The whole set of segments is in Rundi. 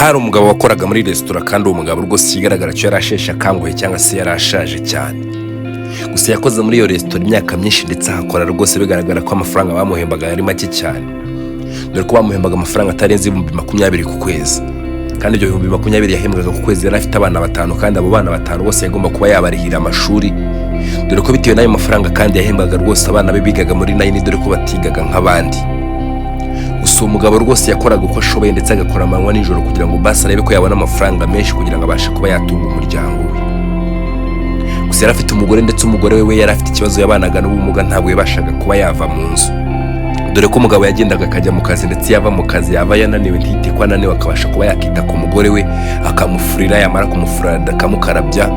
Hari umugabo wakoraga muri resitora, kandi uwo mugabo rwose ikigaragara cyo yari asheshe akanguhe cyangwa se yari ashaje cyane. Gusa yakoze muri iyo resitora imyaka myinshi, ndetse ahakora rwose bigaragara ko amafaranga bamuhembaga yari make cyane, dore ko bamuhembaga amafaranga atarenze 20,000 ku kwezi. Kandi ibyo 20,000 yahembwaga ku kwezi, yari afite abana batanu, kandi abo bana batanu bose yagomba kuba yabarihira amashuri, dore ko bitewe n'ayo mafaranga kandi yahembwaga rwose abana be bigaga muri nine, dore ko batigaga nk'abandi. Gusa uwo mugabo rwose yakoraga uko ashoboye, ndetse agakora amanywa nijoro kugira ngo basi arebe ko yabona amafaranga menshi kugira ngo abashe kuba yatunga umuryango we. Gusa yari afite umugore, ndetse umugore we yari afite ikibazo, yabanaga n'ubumuga, ntabwo yabashaga kuba yava mu nzu, dore ko umugabo yagendaga akajya mu kazi, ndetse yava mu kazi yaba yananiwe ntiyite ko ananiwe, akabasha kuba yakita ku mugore we, akamufurira, yamara kumufurira akamukarabya,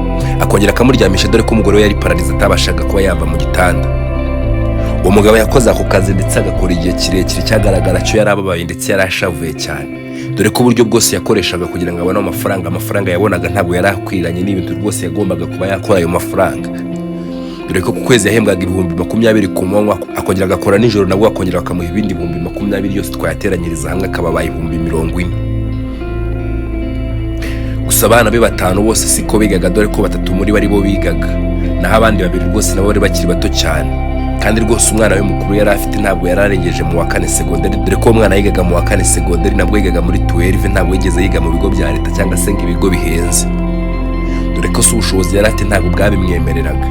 akongera akamuryamisha, dore ko umugore we yari paralysé, atabashaga kuba yava mu gitanda. Uwo mugabo yakoze ako kazi ndetse agakora igihe kirekire, cyagaragara cyo yari ababaye ndetse yari ashavuye cyane, dore ko uburyo bwose yakoreshaga kugira ngo abone amafaranga, amafaranga yabonaga ntabwo yari akwiranye n'ibintu rwose yagombaga kuba yakora ayo mafaranga, dore ko ku kwezi yahembwaga 20,000 ku manywa, akongera agakora nijoro nabwo akongera bakamuha ibindi 20,000, yose twayateranyiriza hamwe akaba abaye 40,000. Gusa abana be batanu bose siko bigaga, dore ko batatu muri bo ari bo bigaga, naho abandi babiri rwose nabo bari bakiri bato cyane. Kandi rwose umwana we mukuru yari afite ntabwo yari arengeje mu wa kane segonderi, dore ko uwo mwana yigaga mu wa kane segonderi, nabwo yigaga muri 12, ntabwo yigeze yiga mu bigo bya leta cyangwa se ngo ibigo bihenze, dore ko si ubushobozi yari afite ntabwo bwabimwemereraga.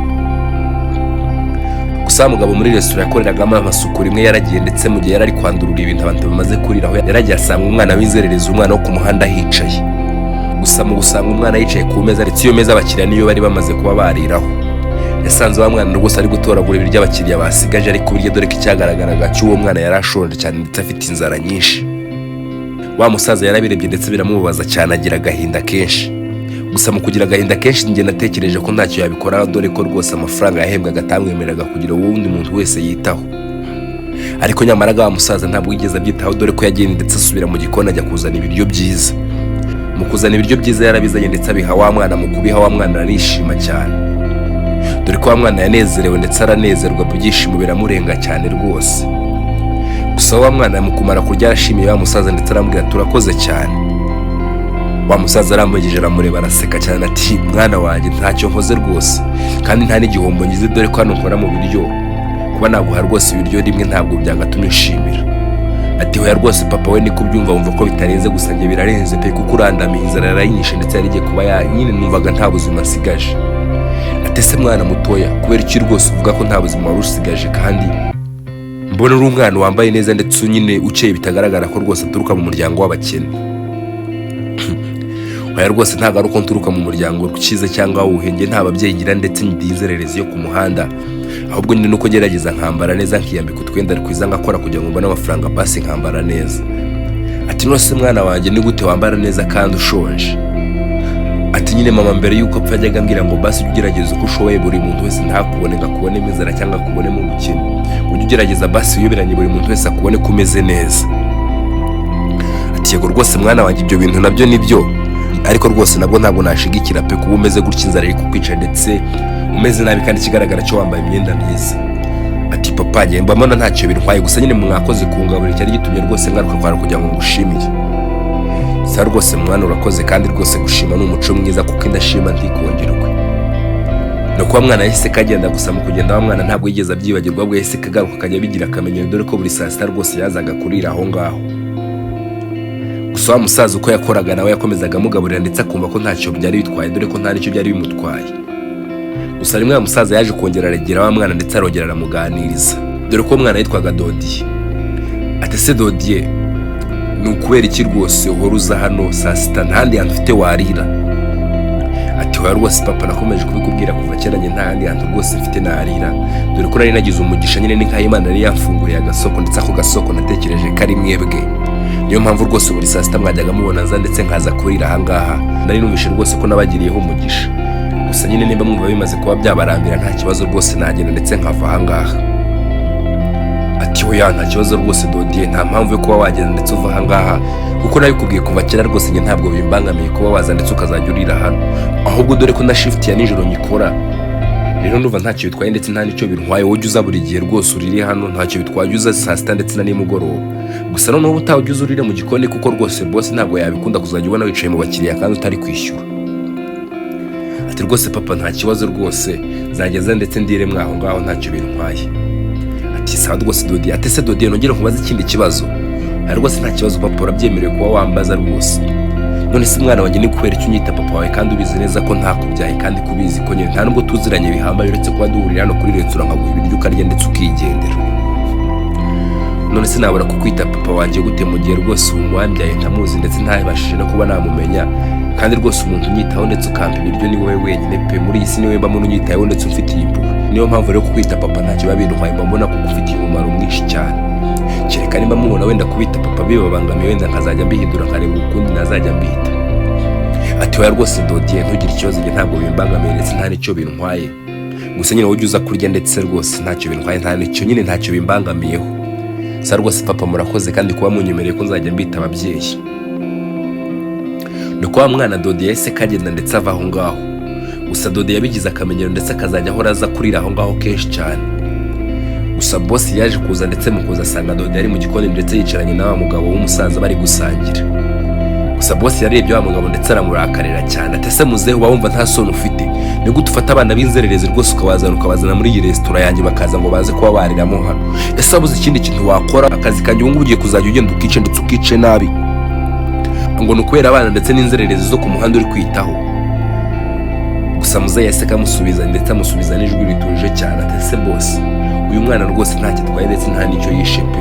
Gusa mugabo muri resitora yakoreragamo amasuku, rimwe yaragiye, ndetse mu gihe yari ari kwandurura ibintu abantu bamaze kuriraho, yaragiye asanga umwana w'inzererezi, umwana wo ku muhanda ahicaye. Gusa mu gusanga umwana yicaye ku meza, ndetse iyo meza abakiriya niyo bari bamaze kuba bariraho, yasanze wa mwana rwose ari gutoragura ibiryo abakiriya basigaje ari kubirya, dore ko icyagaragaraga cy'uwo mwana yari ashonje cyane ndetse afite inzara nyinshi. Wa musaza yarabirebye ndetse biramubabaza cyane, agira agahinda kenshi. Gusa mu kugira agahinda kenshi, njye natekereje ko ntacyo yabikora, dore ko rwose amafaranga yahembwaga atamwemereraga kugira uwundi muntu wese yitaho. Ariko nyamara wa musaza ntabwo yigeze abyitaho, dore ko yagiye ndetse asubira mu gikoni ajya kuzana ibiryo byiza. Mu kuzana ibiryo byiza yarabizanye ndetse abiha wa mwana. Mu kubiha wa mwana arishima cyane, dore ko wa mwana yanezerewe ndetse aranezerwa, byishimo biramurenga cyane rwose. Gusa wa mwana mu kumara kurya yarashimiye wa musaza ndetse aramubwira: "Turakoze cyane." Wa musaza aramugije, aramureba, araseka cyane, ati: "Mwana wanjye, ntacyo nkoze rwose kandi nta n'igihombo ngize, dore ko hano nkora mu biryo, kuba naguha rwose ibiryo rimwe ntabwo byagatumye nshimira." Ati: "Hoya rwose papa we, niko ubyumva, wumva ko bitarenze, gusa njye birarenze pe, kuko urandamiye, inzara yarayinyishe ndetse yari igiye kuba ya nyine, numvaga nta buzima nsigaje." Ati: "Ese mwana mutoya, kubera iki rwose uvuga ko nta buzima wari usigaje kandi mbona uri umwana wambaye neza ndetse nyine ukeye, bitagaragara ko rwose aturuka mu muryango w'abakene?" "Oya rwose, ntabwo ari uko nturuka mu muryango ukize cyangwa wuhenge, nta babyeyi ngira ndetse ndi inzererezi yo ku muhanda, ahubwo nyine nuko ngerageza nkambara neza, nkiyambika utwenda twiza, ngakora kugira ngo mbone amafaranga, basi nkambara neza." Ati: "None se mwana wanjye, ni gute wambara neza kandi ushonje?" Ati: "Nyine mama mbere y'uko apfa yajyaga ambwira ngo basi ujye ugerageza uko ushoboye, buri muntu wese ntakubone ngo akubonemo inzara cyangwa akubonemo ubukene, ujye ugerageza basi wiyoberanye, buri muntu wese akubone ko umeze neza." Ati: "Yego rwose mwana wanjye, ibyo bintu nabyo ni byo, ariko rwose nabwo ntabwo nashigikira pe kuba umeze gutya, inzara iri kukwica ndetse umeze nabi, kandi ikigaragara cyo wambaye imyenda myiza." Ati: "Papa, njye mba mbona ntacyo bintwaye, gusa nyine mwakoze kungaburira, cyari gitumye rwose ngaruka kwara kugira ngo ngushimire." "Sa rwose mwana, urakoze, kandi rwose gushima ni umuco mwiza, kuko indashima ntikongerwe." Ni uko wa mwana yahise kagenda. Gusa mu kugenda wa mwana ntabwo yigeze abyibagirwa, ahubwo yahise kagaruka akajya abigira akamenyero, dore ko buri saa sita rwose yazaga kurira aho ngaho. Gusa wa musaza uko yakoraga nawe yakomezaga amugaburira, ndetse akumva ko ntacyo byari bitwaye, dore ko nta n'icyo byari bimutwaye. Gusa rimwe wa musaza yaje kongera aregera wa mwana ndetse arongera aramuganiriza, dore ko uwo mwana yitwaga Dodiye. Ati: "Ese Dodiye, ni ukubera iki rwose uhora uza hano saa sita? Nta handi hantu ufite warira?" Ati: "Hoya rwose papa, nakomeje kubikubwira kuva kera, njye nta handi hantu rwose mfite narira, dore ko nari nagize umugisha nyine, ni nk'Imana yari yamfunguriye agasoko, ndetse ako gasoko natekereje ko ari mwebwe. Niyo mpamvu rwose buri saa sita mwajyaga mubona nza ndetse nkaza kurira ahangaha, nari numvishe rwose ko nabagiriyeho umugisha. Gusa nyine nimba mwumva bimaze kuba byabarambira, nta kibazo rwose, nagenda ndetse nkava ahangaha." Ati: "Hoya, nta kibazo rwose Dodiye, nta mpamvu yo kuba wagenda ndetse uva ahangaha, kuko nabikubwiye kuva kera rwose, njye ntabwo bimbangamiye kuba waza ndetse ukazajya urira hano, ahubwo dore ko na shift ya nijoro nyikora." Rero ndumva ntacyo bitwaye ndetse nta n'icyo bintwaye. Wowe ujya uza buri gihe rwose urire hano, ntacyo bitwaye, ujya uza saa sita ndetse na nimugoroba. Gusa noneho ubutaha ujya uza urire mu gikoni, kuko rwose boss ntabwo yabikunda kuzajya ubona wicaye mu bakiriya kandi utari kwishyura. Ati: "Rwose papa, nta kibazo rwose, nzageza ndetse ndire mwaho ngaho, ntacyo bintwaye." Ati: "Sawa rwose Dodiye." Ati: "Ese Dodiye, nongere nkubaze ikindi kibazo?" "Ati: Rwose nta kibazo papa, urabyemerewe kuba wambaza rwose." "None se mwana wanjye, ni kubera icyo unyita papa wawe kandi ubizi neza ko ntakubyaye, kandi kubizi ko nyine nta nubwo tuziranye bihambaye, uretse kuba duhurira hano kuri resitora nkaguha ibiryo ukarya ndetse ukigendera? None se nabura kukwita papa wanjye gute mu gihe rwose ubu wambyaye ntamuzi ndetse ntabashije no kuba namumenya? Kandi rwose umuntu unyitaho ndetse ukampa ibiryo ni wowe wenyine pe. Muri iyi si niwe mbamo unyitayeho ndetse umfitiye impuhwe. Niyo mpamvu rero kukwita papa ntacyo biba bintwaye, mba mbona kugufitiye umumaro mwinshi cyane. Kereka nimba mubona wenda kubita papa bibabangamiye, wenda nkazajya mbihindura nkareba ukundi nazajya mbita." Ati: "Oya rwose Dodiye, ntugire ikibazo, njye ntabwo bimbangamiye ndetse nta n'icyo bintwaye. Gusa nyine ujye uza kurya ndetse rwose ntacyo bintwaye, nta n'icyo nyine, ntacyo bimbangamiyeho." "Sa rwose papa, murakoze kandi kuba munyemereye ko nzajya mbita ababyeyi." Ni uko wa mwana Dodiye yahise kagenda ndetse ava aho ngaho. Gusa Dodiye yabigize akamenyero ndetse akazajya ahora aza kurira aho ngaho kenshi cyane. Gusa boss yaje kuza, ndetse mu kuza asanga Dodiye ari mu gikoni ndetse yicaranye na wa mugabo w'umusaza bari gusangira. Gusa boss yarebye wa mugabo ndetse aramurakarira cyane. Ati: "Ese muzehe, uba wumva nta soni ufite? Ni gute ufata abana b'inzererezi rwose ukabazana muri iyi resitora yanjye, bakaza ngo baze kuba bariramo hano? Ese wabuze ikindi kintu wakora? Akazi kanjye ubu ngubu ugiye kuzajya ugenda ukice ndetse ukice nabi, ngo ni ukubera abana ndetse n'inzererezi zo ku muhanda uri kwitaho?" Gusa muzehe yahise akamusubiza ndetse amusubiza n'ijwi rituje cyane. Ati: "Ese boss, uyu mwana rwose ntacyo atwaye ndetse nta n'icyo yishe pe.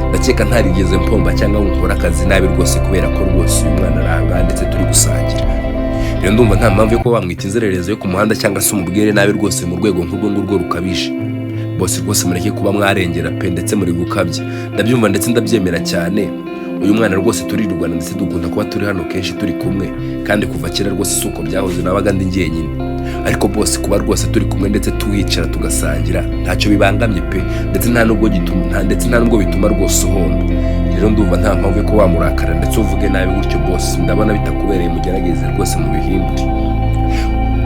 Ndakeka ntarigeze mpomba cyangwa ngo nkore akazi nabi rwose, kubera ko rwose uyu mwana aranga ndetse turi gusangira. Rero ndumva nta mpamvu yo kuba wamwita inzererezi yo ku muhanda cyangwa se umubwire nabi rwose mu rwego nk'urwo ngurwo rukabije. Boss, rwose mureke kuba mwarengera pe, ndetse muri gukabya. Ndabyumva ndetse ndabyemera cyane, uyu mwana rwose turirwana ndetse dukunda kuba turi hano kenshi turi kumwe, kandi kuva kera rwose si uko byahoze, nabaga ndi njyenyine. Ariko boss, kuba rwose turi kumwe ndetse tuhicara tugasangira ntacyo bibangamye pe, ndetse nta nubwo gituma ndetse nta nubwo bituma rwose uhomba. Rero ndumva nta mpamvu yo kuba wamurakara ndetse uvuge nabi gutyo. Boss, ndabona bitakubereye, mugerageze rwose mubihindure.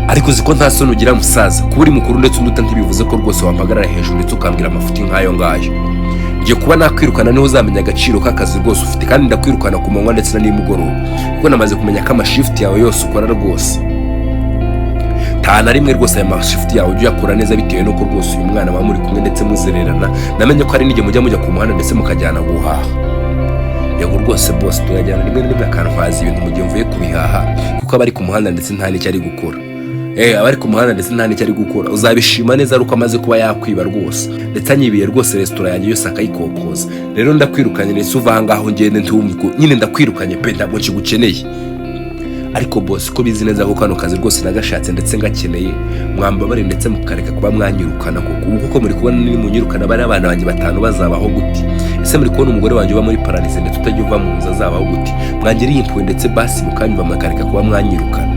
Ariko uzi ko nta soni ugira musaza? Kuba uri mukuru ndetse unduta ntibivuze ko rwose wampagarara hejuru ndetse ukambwira amafuti nk'ayo ngayo. Ngiye kuba nakwirukana, niho uzamenya agaciro k'akazi rwose ufite. Kandi ndakwirukana ku manywa ndetse na nimugoroba, kuko namaze kumenya ko amashift yawe yose ukora rwose nta na rimwe rwose aya mashift yawe ujya uyakora neza, bitewe n'uko rwose uyu mwana muba muri kumwe ndetse muzererana. Namenye ko hari n'igihe mujya ku muhanda ndetse mukajyana guhaha." "Yego rwose boss, turajyana rimwe na rimwe akantwaza ibintu mu gihe mvuye kubihaha, kuko aba ari ku muhanda ndetse nta n'icyo ari gukora." Aba ari ku muhanda ndetse nta n'icyo ari gukora. Uzabishima neza ari uko amaze kuba yakwiba rwose, ndetse anyibiye rwose resitora yanjye yose akayikokoza. Rero ndakwirukanye, ndetse uva aha ngaho ngende ntumve nyine, ndakwirukanye pe, ntabwo nkigukeneye." "Ariko boss, ko bizi neza ko kano kazi rwose nagashatse ndetse ngakeneye, mwambabare ndetse mukareka kuba mwanyirukana koko? Ubu kuko muri kubona nimunyirukana bari abana banjye batanu bazabaho gute? Ese muri kubona umugore wanjye uba muri paralysé ndetse utajya uva mu nzu azabaho gute? Mwangiriye impuhwe ndetse basi mukanyumva mukareka kuba mwanyirukana."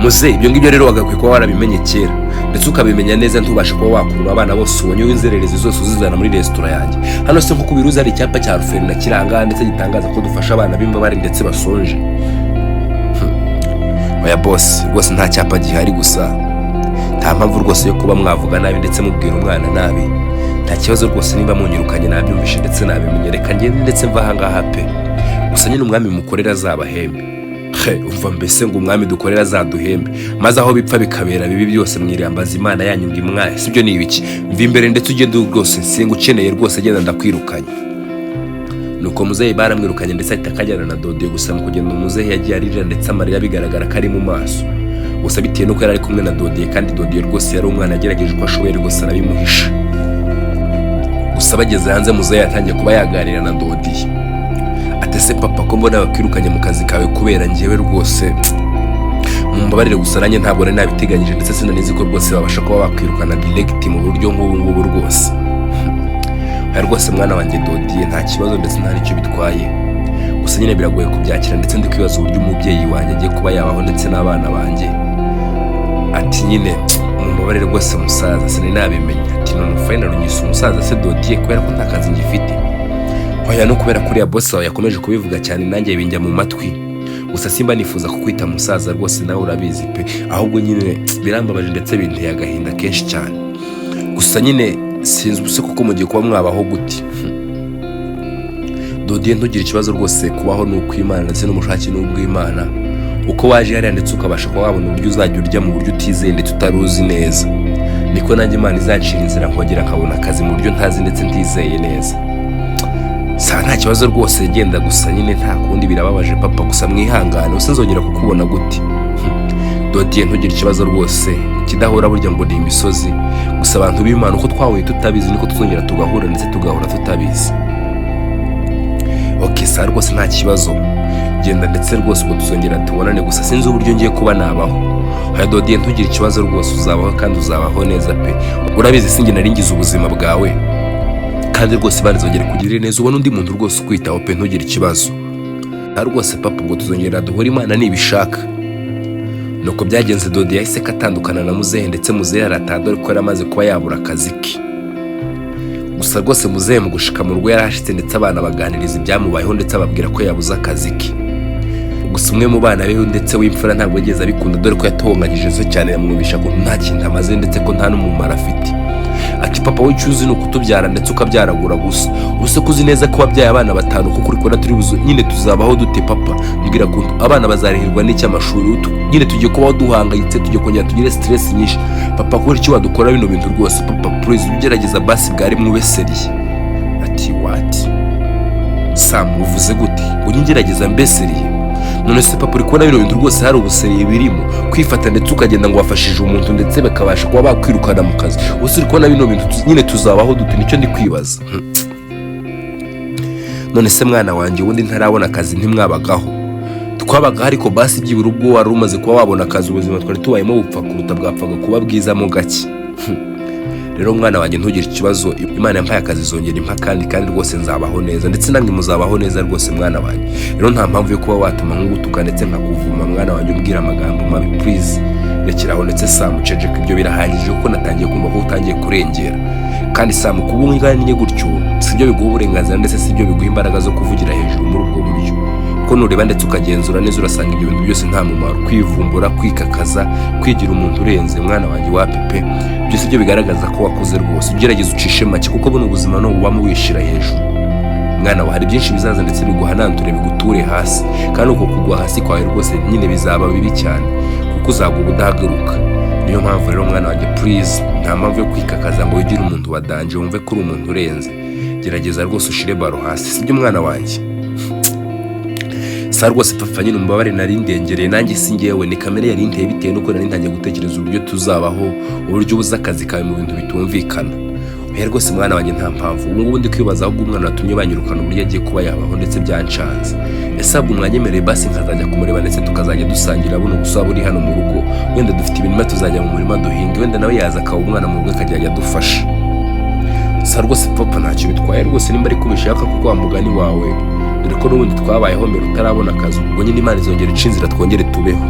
"Muze, ibyo ngibyo rero wagakwiye kuba warabimenye kera ndetse ukabimenya neza, ntubashe kuba wakurura abana bose ubonye w'inzererezi zose uzizana muri resitora yanjye hano. Se nk'uko ubiruzi, hari icyapa cya orphelinat kiranga ndetse gitangaza ko dufasha abana b'imbabare ndetse basonje?" "Oya boss, rwose nta cyapa gihari. Gusa nta mpamvu rwose yo kuba mwavuga nabi ndetse mubwira umwana nabi. Nta kibazo rwose, niba munyirukanye nabyumvishe ndetse nabimenye. Reka ngende ndetse mva ahangaha pe. Gusa nyine umwami mukorera azabahembe." He, umva mbese, ngo umwami dukorera azaduhembe, maze aho bipfa bikabera bibi byose mwirambaza Imana yanyu ngo imwaye. Sibyo ni ibiki? Mva imbere ndetse ugende rwose, singa ukeneye rwose, genda, ndakwirukanye." Nuko muzehe baramwirukanye ndetse ahita akajyana na Dodiyo. Gusa mu kugenda umuzehe yagiye arira ndetse amarira bigaragara ko ari mu maso, gusa bitewe n'uko yari ari kumwe na Dodiyo, kandi Dodiyo rwose yari umwana, yagerageje uko ashoboye rwose arabimuhisha. Gusa bageze hanze, muzehe yatangiye kuba yaganira na Dodiyo. Ati: "Ese papa, ko mbona bakwirukanye mu kazi kawe kubera njyewe, rwose mumbabarire, gusa nanjye ntabwo nari nabiteganyije ndetse sinanizi ko rwose babasha kuba bakwirukana direct mu buryo nk'ubu ngubu rwose." "Oya rwose mwana wanjye Dodiye, nta kibazo ndetse nta n'icyo bitwaye. Gusa nyine biragoye kubyakira ndetse ndi kwibaza uburyo umubyeyi wanjye agiye kuba yabaho ndetse n'abana banjye." Ati: "Nyine mumbabarire rwose musaza, sinari nabimenya." Ati: "None final unyise umusaza se Dodiye kubera ko nta kazi ngifite?" "Oya, no kubera kuriya boss wawe yakomeje kubivuga cyane nanjye binjya mu matwi. Gusa simba nifuza kukwita musaza rwose, nawe urabizi pe. Ahubwo nyine birambabaje ndetse binteye agahinda kenshi cyane. Gusa nyine sinzi ubuse kuko mugiye kuba mwabaho gute? Dodiye, ntugire ikibazo rwose, kubaho ni ukw'Imana ndetse n'umushake ni ubw'Imana. Uko waje hariya ndetse ukabasha kuba wabona uburyo uzajya urya mu buryo utizeye ndetse utari uzi neza, niko nanjye Imana izacira inzira nkongera nkabona akazi mu buryo ntazi ndetse ntizeye neza. Sa nta kibazo rwose, genda. Gusa nyine nta kundi, birababaje papa, gusa mwihangane. Usa nzongera kukubona gute? Dodiye, ntugire ikibazo rwose, ikidahura burya ngo ni imisozi. Gusa abantu b'Imana, uko twahuye tutabizi niko tuzongera tugahura ndetse tugahura tutabizi. OK, sa rwose nta kibazo, genda ndetse rwose ubwo tuzongera tubonane. Gusa sinzi uburyo ngiye kuba nabaho. Oya Dodiye, ntugire ikibazo rwose, uzabaho kandi uzabaho neza pe. Urabizi sinjye nari ngize ubuzima bwawe, kandi rwose Imana izongera kugirire neza, ubona undi muntu rwose ukwitaho pe, ntugire ikibazo. Nta rwose papa, ubwo tuzongera duhure Imana nibishaka. Nuko byagenze, Dodi yahise atandukana na muzehe ndetse muzehe arataha, dore ko yari amaze kuba yabura akazi ke. Gusa rwose muzehe mu gushika mu rugo yarahashitse ndetse abana baganiriza ibyamubayeho ndetse ababwira ko yabuze akazi ke. Gusa umwe mu bana be ndetse w'imfura ntabwo yigeze abikunda, dore ko yatonganyije se cyane, yamwumvisha ko nta kintu amaze ndetse ko nta n'umumaro afite. Ati: "Papa, we icyo uzi ni ukutubyara ndetse ukabyaragura gusa. Ubu se ko uzi neza ko wabyaye abana batanu, kuko uri kubona turi buzu nyine, tuzabaho dute papa? Mbwira kuntu abana bazarihirwa n'icy'amashuri. Nyine tugiye kubaho duhangayitse, tugiye kongera tugire stress nyinshi. Papa, kubera icyo wadukora bino bintu rwose? Papa, please, ugerageza basi bwari mwube sérieux." Ati: "What, Sam, uvuze gute ngo njye ngerageza mbe sérieux? None se papa, uri kubona bino bintu rwose hari ubusérieux birimo? Kwifata ndetse ukagenda ngo wafashije umuntu ndetse bakabasha kuba bakwirukana mu kazi, ubuse uri kubona bino bintu nyine tuzabaho dute? Nicyo ndi kwibaza." "None se mwana wanjye, ubundi ntarabona akazi ntimwabagaho?" "Twabagaho, ariko basi byibura ubwo wari umaze kuba wabona akazi, ubuzima twari tubayemo bupfa kuruta, bwapfaga kuba bwiza mo gake. Rero mwana wanjye, ntugire ikibazo, Imana yampaye akazi izongera impa kandi, kandi rwose nzabaho neza ndetse namwe muzabaho neza rwose mwana wanjye. Rero nta mpamvu yo kuba watuma nkugutuka ndetse nkakuvuma mwana wanjye, umbwira amagambo mabi. Please, rekeraho ndetse Samu, ceceka, ibyo birahagije kuko natangiye kumva ko utangiye kurengera. Kandi Samu, kuba ungannye gutyo sibyo biguha uburenganzira ndetse sibyo biguha imbaraga zo kuvugira hejuru muri ubwo buryo, kuko nureba ndetse ukagenzura neza urasanga ibyo bintu byose nta mumaro. Kwivumbura, kwikakaza, kwigira umuntu urenze, mwana wanjye, wapi pe. Byose byo bigaragaza ko wakuze rwose. Ugerageza ucishe make, kuko buno ubuzima ntububamo wishira hejuru mwana wawe. Hari byinshi bizaza ndetse biguhananture, biguture hasi, kandi uko kugwa hasi kwawe rwose nyine bizaba bibi cyane, kuko uzagwa ubudahagaruka. Niyo mpamvu rero mwana wanjye, please, nta mpamvu yo kwikakaza ngo wigire umuntu wa danger, wumve ko uri umuntu urenze. Gerageza rwose ushire baro hasi, sibyo mwana wanjye?" "Sa rwose papa, nyine umubabare, nari ndengereye nanjye, si ngewe, ni kamere yari inteye bitewe n'uko nari ntangiye gutekereza uburyo tuzabaho, uburyo ubuze akazi kawe mu bintu bitumvikana." "Oya rwose mwana wanjye, nta mpamvu. Ubu ngubu ndi kwibaza ahubwo umwana watumye banyirukana uburyo agiye kuba yabaho, ndetse byancanze. Ese ahubwo mwanyemereye basi nkazajya kumureba ndetse tukazajya dusangira buno gusa waba uri hano mu rugo? Wenda dufite imirima, tuzajya mu murima duhinge, wenda nawe yaza akaba umwana mu rugo akajya adufasha." "Sa rwose papa, ntacyo bitwaye rwose nimba ariko ubishaka, kuko wa mugani wawe, dore ko n'ubundi twabayeho mbere utarabona akazi. Ubwo nyine Imana izongera ica inzira twongere tubeho."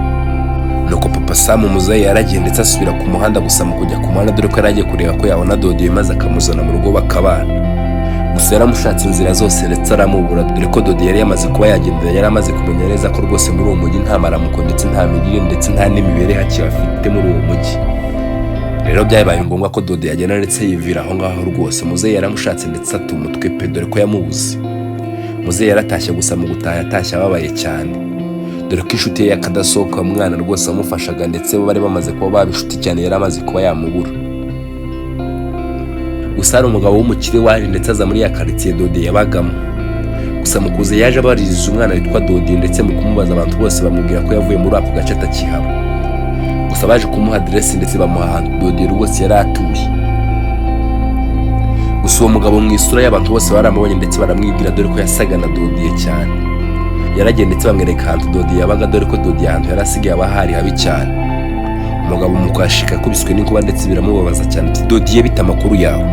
Nuko papa Samu muzehe yaragiye ndetse asubira ku muhanda. Gusa mu kujya ku muhanda, dore ko yari agiye kureba ko yabona Dodiye maze akamuzana mu rugo bakabana. Gusa yaramushatse inzira zose ndetse aramubura, dore ko Dodiye yari yamaze kuba yagenda, yari amaze kumenya neza ko rwose muri uwo mujyi nta maramuko ndetse nta mirire ndetse nta n'imibereho akibafite muri uwo mujyi. Rero byabaye ngombwa ko Dodi yagenda ndetse yivira aho ngaho rwose. Muzehe yaramushatse ndetse ata umutwe pe, dore ko yamubuze. Muzehe yaratashye, gusa mu gutaha yatashye ababaye cyane, dore ko inshuti ye yakadasohoka, umwana rwose wamufashaga ndetse bari bamaze kuba baba inshuti cyane, yari amaze kuba yamubura. Gusa hari umugabo w'umukire waje ndetse aza muri ya karitsiye Dodi yabagamo. Gusa mu kuza yaje abaririza umwana witwa Dodi, ndetse mu kumubaza abantu bose bamubwira ko yavuye muri ako gace atakihaba. Gusa baje kumuha aderesi ndetse bamuha ahantu Dodi rwose yari atuye. Gusa uwo mugabo mu isura y'abantu bose baramubonye ndetse baramwibwira, dore ko yasaga na Dodiye cyane. Yaragiye ndetse bamwereka ahantu Dodi yabaga, dore ko Dodi ahantu yari asigaye aba hari habi cyane. Umugabo mu kwashika akubiswe n'inkuba ndetse biramubabaza cyane. Ati: "Dodiye, bita amakuru yawe?"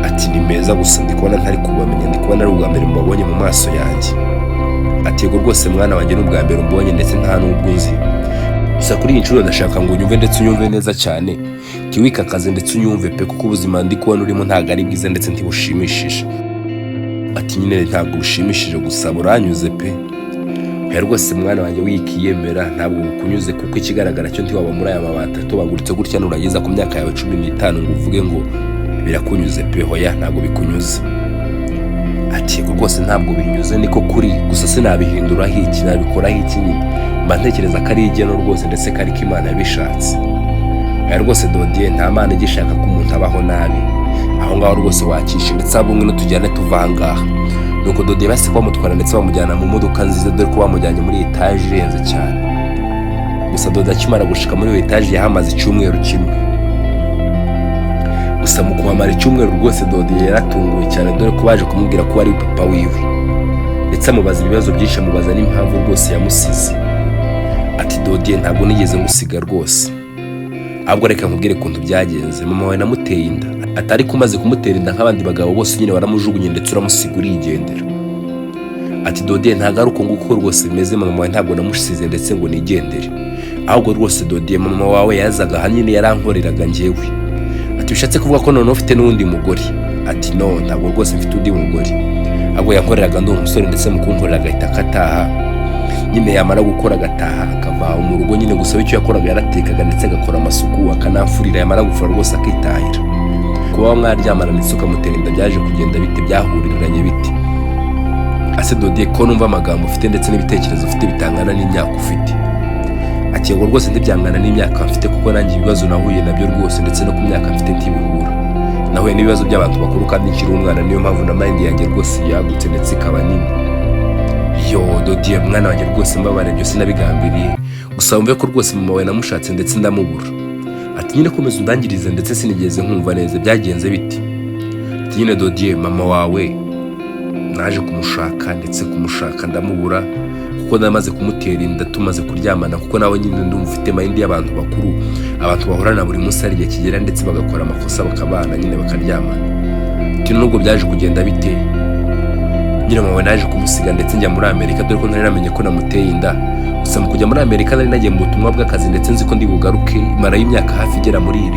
Ati: "Ni meza, gusa ndi kubona ntari kubamenya, ndi kubona ari ubwa mbere mubabonye mu maso yanjye." Ati: "Yego rwose mwana wanjye, ni ubwa mbere umbonye ndetse nta n'ubwo uzi. Gusa kuri iyi nshuro ndashaka ngo unyumve ndetse unyumve neza cyane, ntiwikakaze ndetse unyumve pe, kuko ubuzima ndi kubona urimo ntabwo ari bwiza ndetse ntibushimishije." Ati: "Nyine ntabwo bushimishije, gusa buranyuze pe." Oya rwose mwana wanjye, wikiyemera, ntabwo bukunyuze, kuko ikigaragara cyo ntiwaba muri aya mabati atobaguritse gutya nurageza ku myaka yawe 15 ngo uvuge ngo birakunyuze pe. Hoya, ntabwo bikunyuze. Ati yego rwose, ntabwo binyuze, niko kuri, gusa sinabihinduraho iki, nabikoraho iki? Nyine mba ntekereza ko ari igeno rwose, ndetse ko ariko Imana yabishatse. Oya rwose Dodiye, nta Mana igishaka ko umuntu abaho nabi. Aho ngaho rwose wakishe, ndetse abumwe n'utujyane tuva aha ngaha. Nuko Dodiye bahise bamutwara ndetse bamujyana mu modoka nziza, dore ko bamujyanye muri etaje irenze cyane. Gusa Dodiye akimara gushika muri iyo etaje yahamaze icyumweru kimwe. Gusa mu kuhamara icyumweru rwose Dodiye yaratunguwe cyane, dore ko baje kumubwira ko ari papa wiwe, ndetse amubaza ibibazo byinshi, amubaza n'impamvu rwose yamusize. Ati Dodiye, ntabwo nigeze ngusiga rwose, ahubwo reka nkubwire ukuntu byagenze. Mama wawe namuteye inda, atari ko umaze kumutera inda nk'abandi bagabo bose nyine waramujugunye ndetse uramusiga urigendera. Ati Dodiye, ntabwo ari uko nguko rwose bimeze. Mama wawe ntabwo namusize ndetse ngo nigendere, ahubwo rwose Dodiye, mama wawe yazaga aha nyine yarankoreraga njyewe. Ati bishatse kuvuga ko noneho ufite n'undi mugore? Ati no, ntabwo rwose mfite undi mugore, ahubwo yankoreraga ndi umusore, ndetse mu kunkorera agahita akataha nyine, yamara gukora agataha akava mu rugo nyine. Gusa icyo yakoraga yaratekaga ndetse agakora amasuku, akanamfurira, yamara gufura rwose akitahira. Kuba mwaryamana ndetse ukamutera inda byaje kugenda bite? Byahuriranye bite? Ase Dodiye, ko numva amagambo ufite ndetse n'ibitekerezo ufite bitangana n'imyaka ufite? Ati yego rwose, ntibyangana n'imyaka mfite, kuko nanjye ibibazo nahuye nabyo rwose ndetse no ku myaka mfite ntibihura. Nahuye n'ibibazo by'abantu bakuru kandi nkiri umwana, niyo mpamvu na mind yanjye rwose yagutse ndetse ikaba nini. Yo Dodiye, mwana wanjye, rwose mbabare, ibyo sinabigambiriye, gusa wumve ko rwose mama wawe namushatse ndetse ndamubura. Ati nyine komeza undangirize, ndetse sinigeze nkumva neza, byagenze bite? Ati nyine Dodiye, mama wawe naje kumushaka ndetse kumushaka ndamubura, kuko namaze kumutera inda tumaze kuryamana, kuko nawe nyine ndumva ufite mind y'abantu bakuru, abantu bahorana buri munsi, hari igihe kigera ndetse bagakora amakosa bakabana nyine bakaryamana. Ati nubwo byaje kugenda bite nyine, mama naje kumusiga ndetse njya muri Amerika, dore ko ntari namenye ko namuteye inda. Gusa mu kujya muri Amerika nari nagiye mu butumwa bw'akazi, ndetse nzi ko ndi bugaruke, marayo imyaka hafi igera muri 7.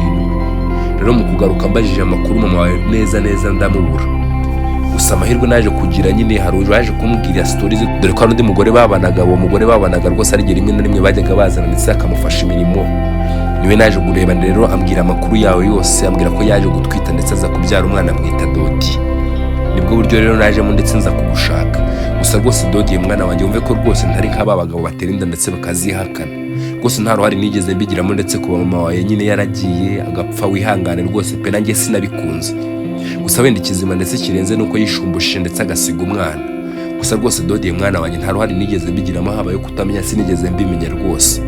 Rero mu kugaruka mbajije amakuru mama wawe neza neza ndamubura. Gusa amahirwe naje kugira nyine, hari uwaje kumbwira stories, dore ko hari undi mugore babanaga. Uwo mugore babanaga rwose ari igihe rimwe na rimwe bajyaga bazana ndetse akamufasha imirimo, niwe naje kureba rero, ambwira amakuru yawe yose, ambwira ko yaje gutwita ndetse aza kubyara umwana amwita Dodi. Nibwo buryo rero najemo ndetse nza kugushaka. Gusa rwose Dodi mwana wanjye, wumve ko rwose ntari nk'aba bagabo batera inda ndetse bakazihakana. Rwose nta ruhare nigeze mbigiramo, ndetse kuba mama wawe nyine yaragiye agapfa, wihangane rwose pe, nanjye sinabikunze. Gusa wenda ikizima ndetse kirenze nuko yishumbushe ndetse agasiga umwana. Gusa rwose Dodi mwana wanjye, nta ruhare nigeze mbigiramo, habaye kutamenya, sinigeze mbimenya rwose.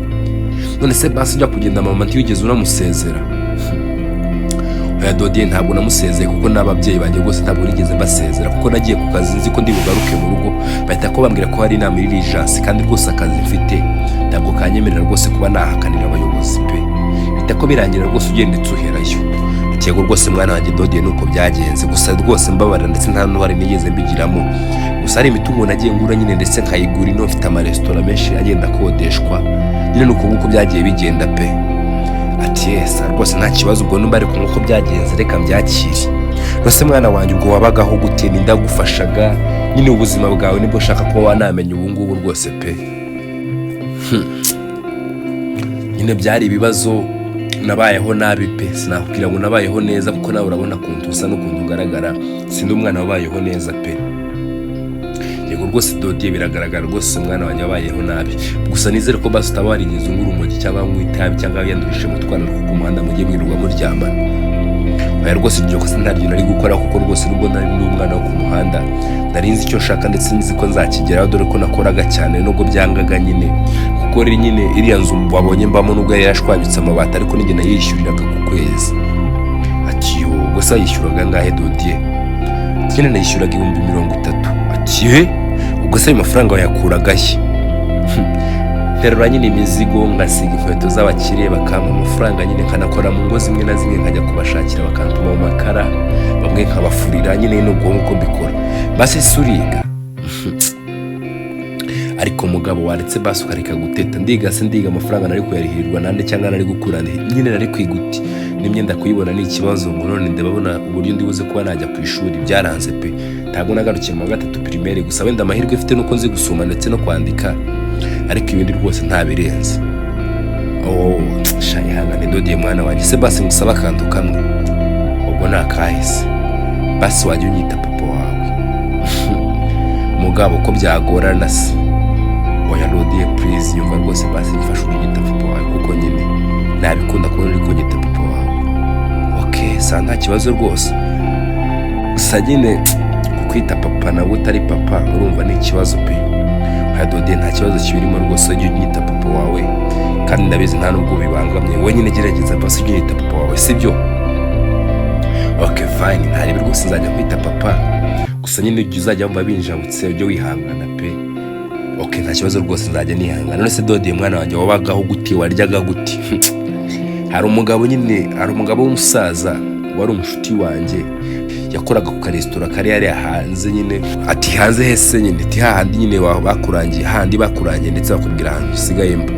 None se basi ujya kugenda mama ntiwigeze unamusezera? Oya Dodiye, ntabwo namusezeye, kuko n'ababyeyi banjye rwose ntabwo nigeze mbasezera, kuko nagiye ku kazi nzi ko ndi bugaruke mu rugo, bahita ko bambwira ko hari inama iri urgence, kandi rwose akazi mfite ntabwo kanyemerera rwose kuba nahakanira abayobozi pe. Bita ko birangira rwose ugenda uherayo. Ati yego rwose mwana wanjye Dodiye, nuko byagenze. Gusa rwose mbabarira, ndetse nta n'uruhare nigeze mbigiramo. Gusa hari imitungo nagiye ngura nyine ndetse nkayigura ino, mfite amaresitora menshi agenda akodeshwa nyine, nuko nguko byagiye bigenda pe. Ati yes rwose, nta kibazo, ubwo numva ariko nk'uko byagenze reka mbyakire. Rwose mwana wanjye, ubwo wabagaho gute? Nindagufashaga nyine? Ubuzima bwawe nibwo ushaka kuba wanamenya ubu ngubu rwose pe. Nyine byari ibibazo, nabayeho nabi pe, sinakubwira ngo nabayeho neza, kuko nawe urabona ukuntu usa n'ukuntu ugaragara, sindi umwana wabayeho neza pe. Yego rwose Dodiye, biragaragara rwose umwana wanjye wabayeho nabi. Gusa nizere ko basi utaba warigeze unywa urumogi cyangwa unywa itabi cyangwa wiyandurije mu twana two ku muhanda mugiye mwirirwa muryamana. Oya rwose, iryo kosa ntaryo nari gukora, kuko rwose nubwo nari ndi umwana wo ku muhanda nari nzi icyo nshaka ndetse nzi ko nzakigeraho, dore ko nakoraga cyane nubwo byangaga nyine, kuko rero nyine iriya nzu wabonye mbamo nubwo yari yarashwanyutse amabati, ariko ninjye nayishyuriraga ku kwezi. Ati yo, gusa yishyuraga angahe Dodiye? Nyine nayishyuraga 30,000. Ati he, ubwo se ayo mafaranga wayakuraga he? Nterura nyine imizigo, ngasiga inkweto z'abakire bakampa amafaranga nyine, nkanakora mu ngo zimwe na zimwe, nkajya kubashakira bakantuma mu makara, bamwe nkabafurira nyine, n'ubwo nguko mbikora. Basi se uriga? Ariko mugabo, waretse basi ukareka guteta. Ndiga se ndiga, amafaranga nari kuyarihirirwa nande cyangwa nari gukura nyine? Nari kwiga uti n'imyenda kuyibona ni ikibazo, ngo none ndabona uburyo ndi buze kuba najya ku ishuri byaranze pe. Ntabwo nagarukiye mu wa gatatu primaire. Gusa wenda amahirwe mfite nuko nzi gusoma ndetse no kwandika. Ariko ibindi rwose ntabirenze. Oh, sha, ihangane Dodiye mwana wanjye. Se basi ngusaba akantu kamwe? Ubwo ni akahise? Basi wajya unyita papa wawe mugabo, ko byagorana se? Oya Rodiye, please, yumva rwose, basi mfashe unyita papa wawe, kuko nyine nabikunda kubona uri kunyita papa wawe. Ok, sa nta kibazo rwose. Gusa nyine kukwita papa nawe utari papa, urumva ni ikibazo pe. Oya Dodiye, nta kibazo kibirimo rwose, ujye unyita papa wawe, kandi ndabizi nta nubwo bibangamye. Wowe nyine gerageza basi ujye unyita papa wawe, sibyo? Ok, fine, ntarebe rwose, nzajya nkwita papa. Gusa nyine ujye uzajya wumva binjabutse ujye wihangana pe. Ok, nta kibazo rwose, nzajya nihangana. None se Dodiye mwana wanjye, wabagaho gute? Waryaga gute? Hari umugabo nyine, hari umugabo w'umusaza wari umushuti wanjye, yakoraga ku karesitora kari hariya hanze nyine. Ati hanze hese nyine? Ati hahandi nyine bakurangiye, hahandi bakurangiye ndetse bakubwira ahantu usigaye mba.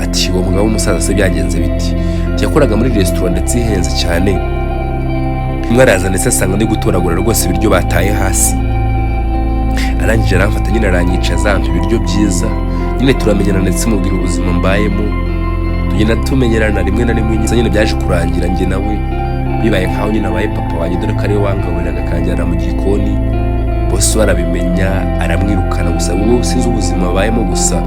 Ati uwo mugabo w'umusaza se byagenze biti? Ati yakoraga muri resitora ndetse ihenze cyane. Umwe araza ndetse asanga ndi gutoragura rwose ibiryo bataye hasi. Arangije aramfata nyine, aranyicaza, ampa ibiryo byiza nyine, turamenyana ndetse mubwira ubuzima mbayemo, tugenda tumenyerana rimwe na rimwe. Nyine byaje kurangira njye nawe bibaye nkaho nyine abaye papa wanjye, dore ko ariwe wangaburiraga akanjyana mu gikoni. Bose barabimenya, aramwirukana. Gusa ubu sinzi ubuzima abayemo, gusa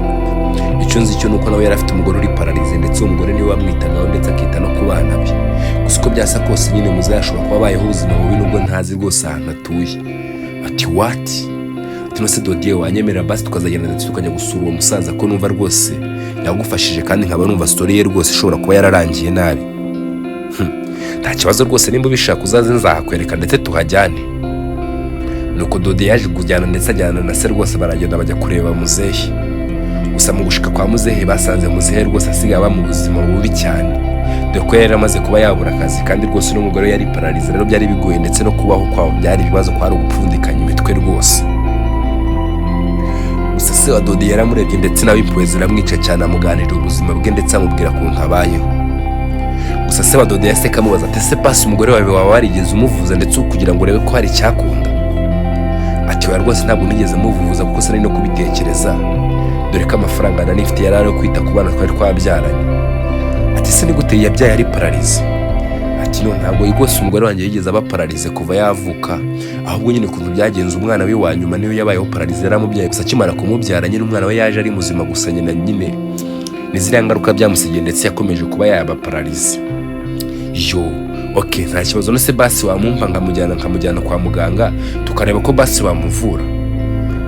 icyo nzi cyo ni uko nawe yari afite umugore uri paralysé, ndetse uwo mugore niwe wamwitagaho ndetse akita no ku bana be. Gusa uko byasa kose nyine muzehe ashobora kuba abayeho ubuzima bubi, nubwo ntazi rwose ahantu atuye. Ati what? Ati nose Dodiye, wanyemerera basi tukazagenda ndetse tukajya gusura uwo musaza, ko numva rwose yagufashije, kandi nkaba numva story ye rwose ishobora kuba yararangiye nabi? Nta kibazo rwose, nimba ubishaka uzaze nzahakwereka ndetse tuhajyane. Nuko Dode yaje kujyana ndetse ajyana na se rwose, baragenda bajya kureba muzehe. Gusa mu gushika kwa muzehe, basanze muzehe rwose asigaye aba mu buzima bubi cyane, dore ko yari amaze kuba yabura akazi, kandi rwose n'umugore we yari paralysé. Rero byari bigoye, ndetse no kubaho kwabo byari ibibazo, kwari ugupfundikanya imitwe rwose. Gusa se wa Dode yaramurebye ndetse nawe impuhwe ziramwica cyane, amuganirira ubuzima bwe ndetse amubwira ukuntu abayeho. Gusa se wa Dode yaseka amubaza ati ese pasi umugore wawe waba warigeze umuvuza ndetse kugira ngo urebe ko hari icyakunda? Ati oya rwose, ntabwo nigeze muvuza kuko sinari no kubitekereza, dore ko amafaranga nari mfite yari ayo kwita ku bana twari twabyaranye. Ati se ni gute yabyaye ari paralysé? Ati no, ntabwo rwose umugore wanjye yigeze aba paralysé kuva yavuka, ahubwo nyine ukuntu byagenze, umwana we wa nyuma niwe yabayeho paralysé, yaramubyaye. Gusa akimara kumubyara nyine umwana we yaje ari muzima, gusa nyina nyine ni ziriya ngaruka byamusigiye, ndetse yakomeje kuba yaba paralysé. Yo, ok, nta kibazo. None se basi wamumpa nkamujyana kwa muganga tukareba ko basi bamuvura?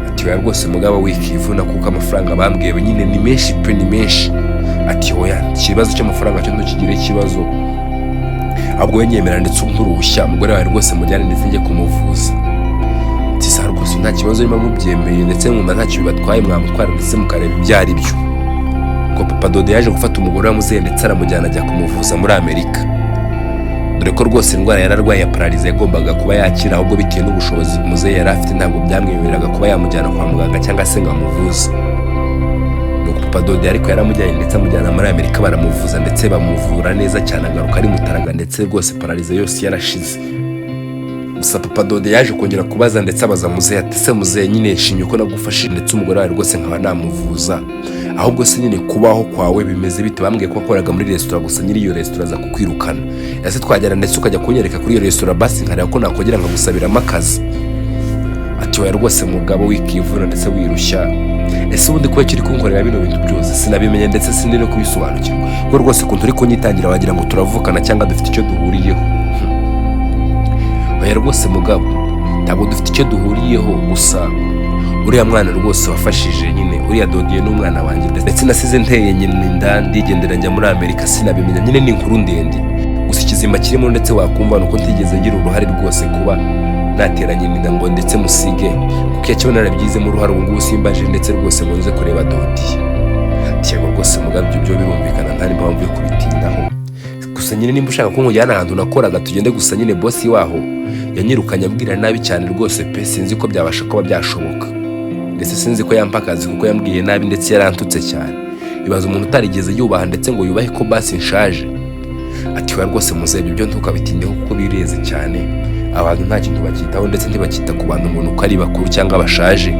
Ati oya rwose mugabo, wikivuna, kuko amafaranga bambwiye nyine ni menshi pe, ni menshi. Ati oya, ikibazo cy'amafaranga cyo ntukigire ikibazo, ahubwo we nyemera ndetse umpe uruhushya umugore wawe rwose mujyane ndetse njye kumuvuza. Ati sa rwose nta kibazo, niba mubyemeye ndetse mwumva ntacyo bibatwaye, mwamutwara ndetse mukareba ibyo ari byo. Ko papa Dode yaje gufata umugore wa muzehe ndetse aramujyana ajya kumuvuza muri Amerika, dore ko rwose indwara yari arwaye ya paralysé yagombaga kuba yakira, ahubwo bitewe n'ubushobozi muzehe yari afite ntabwo byamwemereraga kuba yamujyana kwa muganga cyangwa se ngo amuvuze. Nuko papa Dode ariko yaramujyanye ndetse amujyana muri Amerika, baramuvuza ndetse bamuvura neza cyane, agaruka ari mutaraga, ndetse rwose paralysé yose yarashize. Gusa papa Dode yaje kongera kubaza ndetse abaza muzehe ati se muzehe, nyine nshimye ko nagufashije ndetse umugore wawe rwose nkaba namuvuza, ahubwo se nyine kubaho kwawe bimeze bite? Bambwiye ko wakoraga muri resitora, gusa nyiri iyo resitora aza kukwirukana. Ese twagera ndetse ukajya kunyereka kuri iyo resitora, basi nkareba ko nakongera nkagusabiramo akazi? Ati oya rwose mugabo, wikivuna ndetse wirushya. Ese ubundi kuba kiri kunkorera bino bintu byose sinabimenya, ndetse sindi no kubisobanukirwa, kuko rwose ukuntu uri kunyitangira wagira ngo turavukana cyangwa dufite icyo duhuriyeho. Oya rwose mugabo, ntabwo dufite icyo duhuriyeho. Gusa uriya mwana rwose wafashije nyine, uriya Dodiye n'umwana wanjye, ndetse nasize nteye nyine inda ndigendera njya muri Amerika, sinabimenya nyine, ni inkuru ndende. Gusa ikizima kirimo ndetse wakumva ni uko ntigeze ngira uruhare rwose kuba natera nyina inda ngo ndetse musige, kuko iyo akibona narabyigizemo uruhare ubu ngubu simbaje ndetse rwose ngo nze kureba Dodiye. Yego rwose mugabo, ibyo byo birumvikana, nta n'impamvu yo kubitindaho. Gusa nyine nimba ushaka ko nkujyana ahantu nakoraga tugende, gusa nyine boss waho yanyirukanye ambwira nabi cyane rwose pe, sinzi ko byabasha kuba byashoboka, ndetse sinzi ko yampa akazi kuko yambwiye nabi ndetse yarantutse cyane. Ibaza umuntu utarigeze yubaha ndetse ngo yubahe ko basi nshaje. Ati oya rwose muzehe, ibyo byo ntukabitindeho kuko bireze cyane. Abantu nta kintu bakitaho, ndetse ntibakita ku bantu ngo ni uko ari bakuru cyangwa bashaje,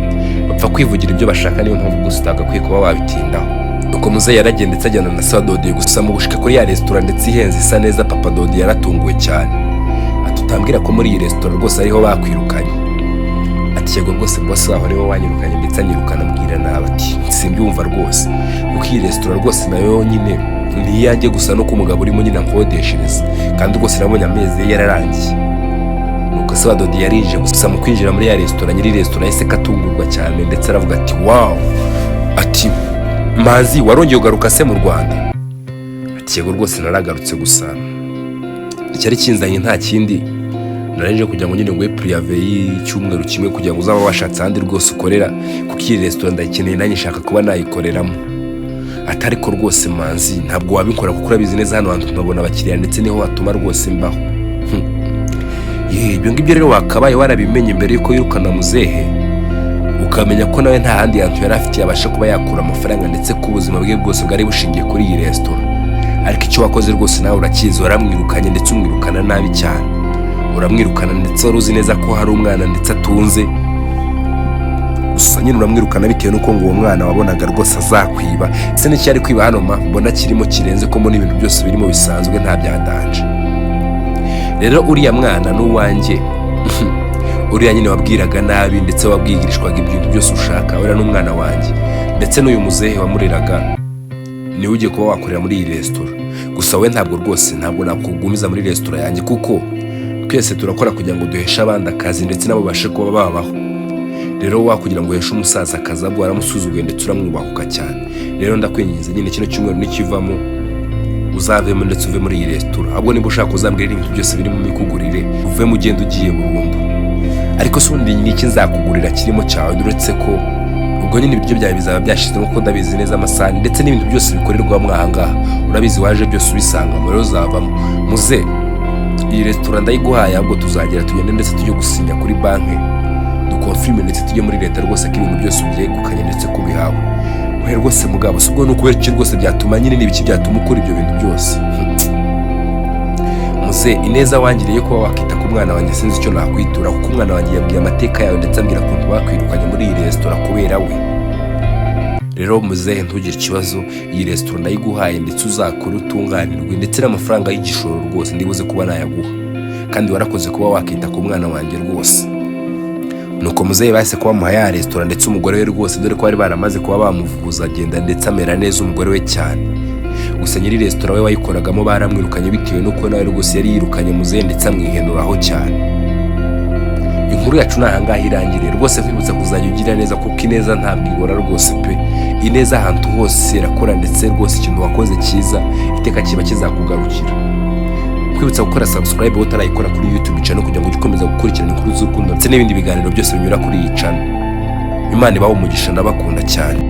bapfa kwivugira ibyo bashaka. Niyo mpamvu gusa utagakwiye kuba wabitindaho. Nuko muzehe yaragiye, ndetse ajyana na se wa Dodiye. Gusa mu gushika kuri ya resitora ndetse ihenze isa neza, papa Dodiye yaratunguwe cyane, ati: "Utambwira ko muri iyi resitora rwose ariho bakwirukanye?" Ati: "Yego rwose, boss waho niwe wanyirukanye, ndetse anyirukana ambwira nabi." Ati: "Simbyumva rwose, kuko iyi resitora rwose nayo nyine ni iyanjye, gusa nuko umugabo urimo nyine ankodeshereza, kandi rwose nabonye amezi ye yararangiye." Nuko se wa Dodi yarinjiye. Gusa mu kwinjira muri ya resitora, nyiri resitora yahise katungurwa cyane, ndetse aravuga ati: "Wow!" Ati: "Manzi, warongeye ugaruka se mu Rwanda?" Ati: "Yego rwose, naragarutse, gusa icyari kinzanye nta kindi, narangije kugira ngo nyine nguhe préavis y'icyumweru kimwe kugira ngo uzaba washatse ahandi rwose ukorera, kuko iyi resitora ndayikeneye, nanjye nshaka kuba nayikoreramo." Ati: "Ariko rwose Manzi, ntabwo wabikora, kuko urabizi neza hano hantu mpabona abakiriya, ndetse niho hatuma rwose mbaho." Ye, ibyo ngibyo rero wakabaye warabimenye mbere yuko wirukana muzehe, ukamenya ko nawe nta handi hantu yari afite yabasha kuba yakura amafaranga, ndetse ko ubuzima bwe bwose bwari bushingiye kuri iyi resitora. Ariko icyo wakoze rwose nawe urakizi, waramwirukanye, ndetse umwirukana nabi cyane. Uramwirukana, ndetse wari uzi neza ko hari umwana ndetse atunze. Gusa nyine uramwirukana bitewe n'uko ngo uwo mwana wabonaga rwose azakwiba. Ese n'icyo ari kwiba hano ma mbona kirimo kirenze, ko mbona ibintu byose birimo bisanzwe, nta bya danger? Rero uriya mwana n'uwanjye, uriya nyine wabwiraga nabi ndetse wabwigirishwaga ibintu byose ushaka, uriya n'umwana wanjye, ndetse n'uyu muzehe wamureraga niwe ugiye kuba wakorera muri iyi resitora. Gusa we ntabwo rwose, ntabwo nakugumiza muri resitora yanjye, kuko twese turakora kugira ngo duheshe abandi akazi, ndetse nabo babashe kuba babaho. Rero wakugira ngo uheshe umusaza akazi, ahubwo waramusuzuguye ndetse uramwubahuka cyane. Rero ndakwinginze nyine, kino cyumweru nikivamo uzavemo, ndetse uve muri iyi resitora. Ahubwo niba ushaka uzambwira ibintu byose birimo mikugurire, uvemo ugenda ugiye burundu. Ariko se ubundi ni iki nzakugurira kirimo cyawe, uretse ko ubwo nyine ibiryo byawe bizaba byashizemo, kuko ndabizi neza amasahani ndetse n'ibintu byose bikorerwamo aha ngaha, urabizi waje byose ubisangamo. Rero uzavamo. Muze, iyi resitora ndayiguhaye, ahubwo tuzagera tugende ndetse tujye gusinya kuri banki, dukonfirime, ndetse tujye muri leta rwose ko ibintu byose ubyegukanye ndetse ko ubihawe we rwose. Mugabo, si ubwo ni ukubera iki rwose byatuma nyine, ni ibiki byatuma ukora ibyo bintu byose? Muze, ineza wangiriye kuba wakita ku mwana wanjye, sinzi icyo nakwitura, kuko umwana wanjye yabwiye amateka yawe, ndetse ambwira ukuntu bakwirukanye muri iyi resitora kubera we. Rero muzehe, ntugire ikibazo, iyi resitora ndayiguhaye, ndetse uzakore utunganirwe, ndetse n'amafaranga y'igishoro rwose ndibuze kuba nayaguha, kandi warakoze kuba wakita ku mwana wanjye rwose. Nuko muzehe bahise kuba bamuha ya resitora, ndetse umugore we rwose, dore ko bari baramaze kuba bamuvuza agenda, ndetse amera neza umugore we cyane. Gusa nyiri resitora we wayikoragamo baramwirukanye, bitewe n'uko nawe rwose yari yirukanye muzehe, ndetse amwihenuraho cyane. Inkuru yacu ni ahangaha irangiriye. Rwose nkwibutsa kuzajya ugira neza, kuko ineza ntabwo ibora rwose pe. Ineza ahantu hose irakora, ndetse rwose ikintu wakoze cyiza iteka kiba kizakugarukira. Kwibutsa gukora subscribe wowe utarayikora kuri YouTube channel, kugira ngo ujye ukomeza gukurikirana inkuru z'urukundo ndetse n'ibindi biganiro byose binyura kuri iyi channel. Imana ibahe umugisha, ndabakunda cyane.